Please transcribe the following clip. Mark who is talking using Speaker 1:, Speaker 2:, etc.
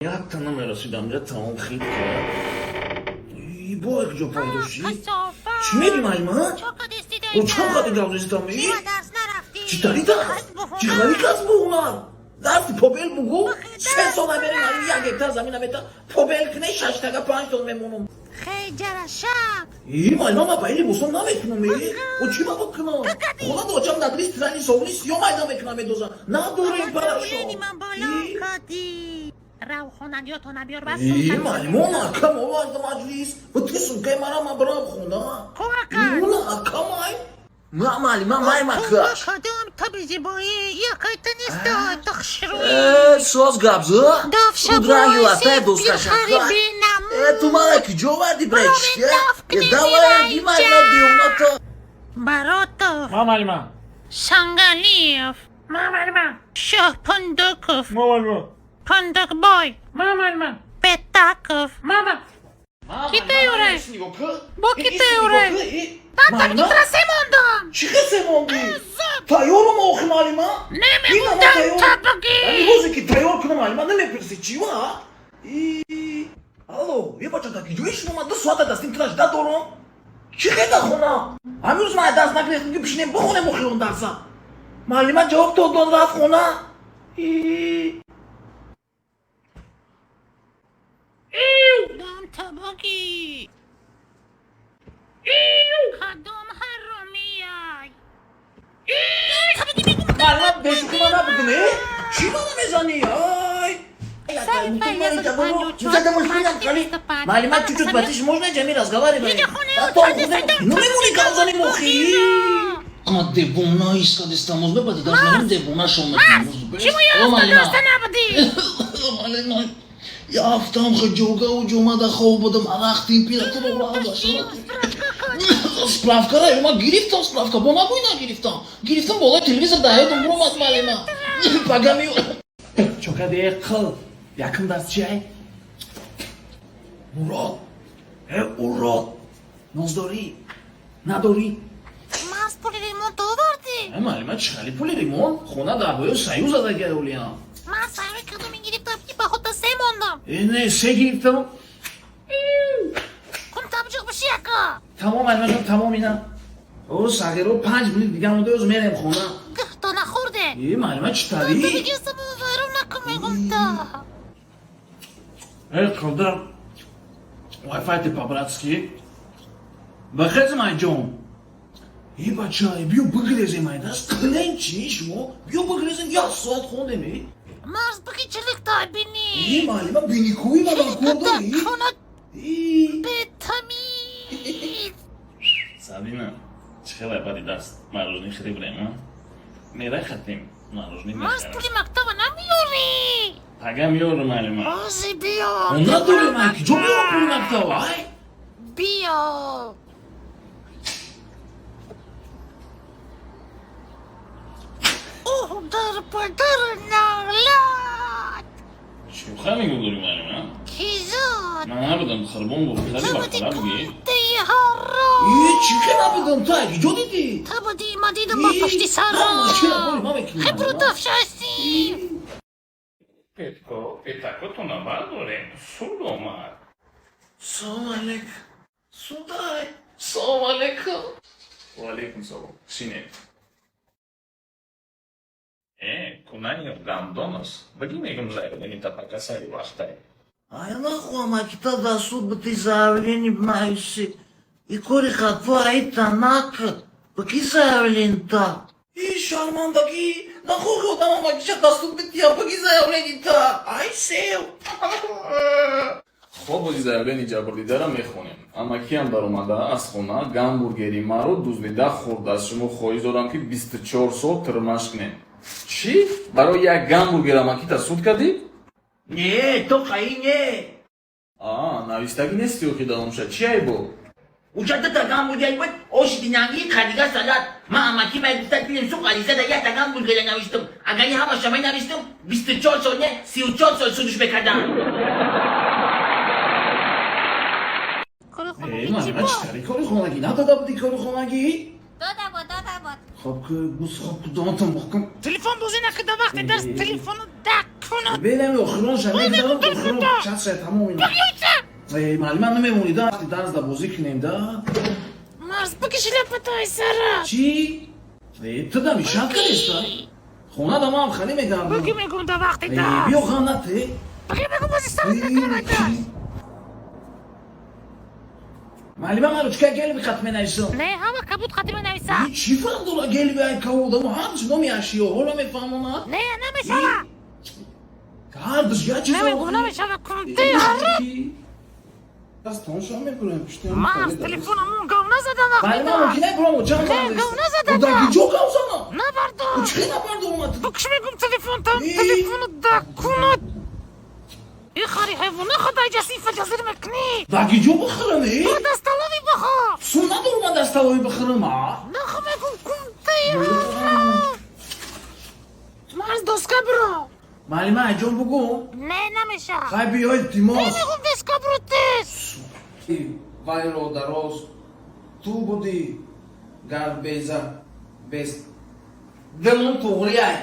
Speaker 1: Якта намерасидам, ҷа тамом хит кард. И бо як ҷо пайдо шид.
Speaker 2: Касофат.
Speaker 1: Чӣ мегӣ, муаллима?
Speaker 2: Чо кадисти?
Speaker 1: О, чанд қадр гап зистам?
Speaker 2: Чима дарс нарафтӣ?
Speaker 1: Чӣ тари дарс?
Speaker 2: Касбу
Speaker 1: Чӣ
Speaker 2: ҳунар.
Speaker 1: хари касбу ҳунар? Дарси побел бугӯ. 3 сол намерем, ҳамин 1 гектар замин намета побел кне, шаштага 5 сол мемонам.
Speaker 2: Хей, ҷарашак.
Speaker 1: И, муаллима, ман ба ин либосон намекунам. Е, о, чӣ ба бикунам? Хона дочам дар стирани совуни сиё майда мекунам, медозам, надорем парашо.
Speaker 2: Давлени ман боло кадӣ. Рав, хонагиётона биёр, бас.
Speaker 1: И, муаллимо, акам оварда маҷлис ва ту сумкаи мара, ман барам хона.
Speaker 2: Кӯака.
Speaker 1: Уна акамай ма, муаллима, май макаш.
Speaker 2: Кадом таби зебоӣ якайта неста тахшрӯи.
Speaker 1: Э, соз гап за.
Speaker 2: Довшабои
Speaker 1: латай доскаша.
Speaker 2: сиф бинам.
Speaker 1: Э, ту мара ки ҷо варди, бречка?
Speaker 2: Барои
Speaker 1: Э, давай, димай ма диёната.
Speaker 2: Баротов.
Speaker 3: Ма, муаллима.
Speaker 2: Сангалиев.
Speaker 3: Ма, муаллима.
Speaker 2: Шоҳпундуков.
Speaker 3: Ма, муаллима.
Speaker 2: Пундукбой.
Speaker 3: Ма, муаллима.
Speaker 2: Петаков.
Speaker 3: Мама.
Speaker 2: Ки тайёрай? Бо ки тайёрай?
Speaker 1: Муаллима,
Speaker 2: Се мондам.
Speaker 1: чӣ хесе монди? Тайёрум охи, муаллима.
Speaker 2: Намемондам, табагӣ.
Speaker 1: Ҳозе ки тайёр кунам, муаллима, намепирси чӣ ва? Алло, е, бача, ки ҷои шумо? Ман 2 соата дастим тунаш да дорам. Чӣ хеда хона? Ҳамин рӯз ман даст нагирехтам, ки бишинем бихонем охи он дарса. Муаллима ҷавоб дод, дод, рафт хона.
Speaker 2: Дам табагӣ. Кадом ҳаромияй? Табагӣ мегум.
Speaker 1: Муаллима, бешӯхӣ ман набудум, э? Чӣ мана мезанӣ? Ай! Муаллима, чуть-чуть потише можно, ҷами разговариваем? Ну мемонӣ гап занем охи. Ама девона искадистам, оз мебади дарс намем, девона шон мекунам.
Speaker 2: Чимо ёфта дарса набудӣ?
Speaker 1: Муаллима, яфтам ҷогаву ҷомада хоб будам, арақ температура рафт. Справкара ма гирифтам, справка бо набои нагирифтам. Гирифтам, болои телевизор да ҳаётам буромад, муаллима. Пага ми чокаде қил. Якум дарс чи ай? Мурод. Э, урод. Ноз дорӣ? Надорӣ?
Speaker 2: Марз, пули ремонт овардӣ?
Speaker 1: Э, муаллима, чӣ хали пули ремонт? Хона дар боё союз задага олиям.
Speaker 2: Ман сайри кадоми гирифтам, ки ба худта се мондам.
Speaker 1: Э, не, се гирифтам.
Speaker 2: Кун табҷиқ биши яка.
Speaker 1: Тамом, муаллимаҷон, тамом ина. О, сағиро 5 минут дига монда, оз мерем хона.
Speaker 2: Гиҳто нахӯрде.
Speaker 1: Э, муаллима, чӣ тари?
Speaker 2: Табагисаму вайрон накун, мегум та.
Speaker 1: Э, қилдар. Wi-Fi ты по-братски. Бахез, майҷон. Э, бача, биё бигрезем, ай даст. Клен чи шумо? Биё бигрезем, як соат хондем, э.
Speaker 2: Марз, бики чиликта бини.
Speaker 1: Э, муаллима, биникӯи мадам кор дорӣ?
Speaker 2: Хона
Speaker 1: Э.
Speaker 2: бетамиз.
Speaker 1: Сабина, чӣ хеле баъди даст мороженое хӯрӣ брем, а? Мерай хатем, мороженое
Speaker 2: Марз,
Speaker 1: мехарем.
Speaker 2: пули мактаба намеёрӣ?
Speaker 1: Пага меёрам, муаллима.
Speaker 2: Ҳози биё.
Speaker 1: Надорем, ай, ки ҷо меёрам пули мактаба, ай?
Speaker 2: Биё. Оҳ, дар падар налат.
Speaker 1: Шӯха мегӯдорӣ, муаллима?
Speaker 2: Ки зад?
Speaker 1: Ман набудам, қурбон буд, хари
Speaker 2: Табади
Speaker 1: бартараф ги.
Speaker 2: кунтаи ҳаром.
Speaker 1: Э, чӣ хе набудам, ту ай ки ҷо дидӣ?
Speaker 2: Табади, ма дидам ба пушти сарам. Хебру дафшасӣ.
Speaker 3: Петко, петакото набардорем. Суд омад.
Speaker 1: Салом алейкум. Судай. Салом алейкум.
Speaker 3: Ва алейкум салом. Шинед. Э, кунани гандонос. Баги мегум заявление та пока сари вақтай.
Speaker 4: Ай, нахуам, акита да суд бити заявление бнависи. И кори хато айта накр. Баки заявление та?
Speaker 1: И, шармандагӣ, нахохи одамам акиша дастур битиям, баги заявление та. Ай, сев.
Speaker 3: Хоб, бози заявление ҷабрдидара мехонем. Амакиам даромада аз хона гамбургери маро дуздида хӯрд. Аз шумо хоҳиш дорам, ки 24 сол тирмаш кунем. Чӣ? Барои як гамбургер амакита суд кардӣ?
Speaker 4: Не, то хаи не.
Speaker 3: А, навистагӣ нести охи давомша. Чӣ айбо?
Speaker 4: Учата та гамбургер буд, оши динанги қадига салат. Ма амаки май гуфта дилем суқ ариза да якта гамбургера навиштум. Агар ҳама шамай навиштум, 24 сол не, 34 сол судуш мекардам.
Speaker 2: Кори
Speaker 1: Э,
Speaker 2: хонагӣ чӣ
Speaker 1: муаллима,
Speaker 2: буд?
Speaker 1: чӣ тари кори хонагӣ? Надода будӣ кори хонагӣ?
Speaker 2: Дода буд, дода буд.
Speaker 1: Хоб ки, гус, хоб ки, донтон бохкун.
Speaker 2: Телефон бозӣ накарда вақти дарс, телефону дакун. кунад.
Speaker 1: Белами охиронша мегзарам, охирон часша тамом ина. Э, муаллима, намемонӣ да, вақти дарс да бозӣ кунем да?
Speaker 2: Марз, бикиши лапатай сара.
Speaker 1: Чӣ? Э, ту да мешат кардеста? Хона да ман хали мегардам.
Speaker 2: Бики мегум да вақти
Speaker 1: Э,
Speaker 2: дарс.
Speaker 1: биё, ғам нате.
Speaker 2: Бики мегум, бози сарат мекунам дарс.
Speaker 1: Муаллима, ман ручка гелви хат менависам.
Speaker 2: Не, ҳама кабуд қати менависа.
Speaker 1: Чӣ фарқ дора гелви ай кабудам? Ҳардуш номи ашёҳоро мефаҳмонад.
Speaker 2: Не, намешава.
Speaker 1: Ҳардуш як чиз.
Speaker 2: Намегум, намешава, кунти ҳара. Марз, телефонамон гав назада вақти
Speaker 1: Муаллима,
Speaker 2: дарс.
Speaker 1: мумкин бромо ҷанг.
Speaker 2: Не, гав назада.
Speaker 1: Даги ҷо гав зана.
Speaker 2: Набардор.
Speaker 1: Чӣ набардор?
Speaker 2: Бикиш мегум телефон там.
Speaker 1: Эй.
Speaker 2: Телефону да кунад. Ихари ҳайвона, худай ҷасифа ҷазир мекунӣ.
Speaker 1: Даги ҷо бихӯрам, э?
Speaker 2: Ба дасталави бихо.
Speaker 1: Сум надорум, ман дасталови бихӯрам, а.
Speaker 2: Нахо мегум, кунти ҳара. Марз, доска биро.
Speaker 1: Муаллима, айҷон бугӯ.
Speaker 2: Не, намеша.
Speaker 1: Хай, биё, илтимос.
Speaker 2: Мегум, доска биро тез.
Speaker 1: Вайро дароз ту будӣ, гар беза без дилон туғрияй.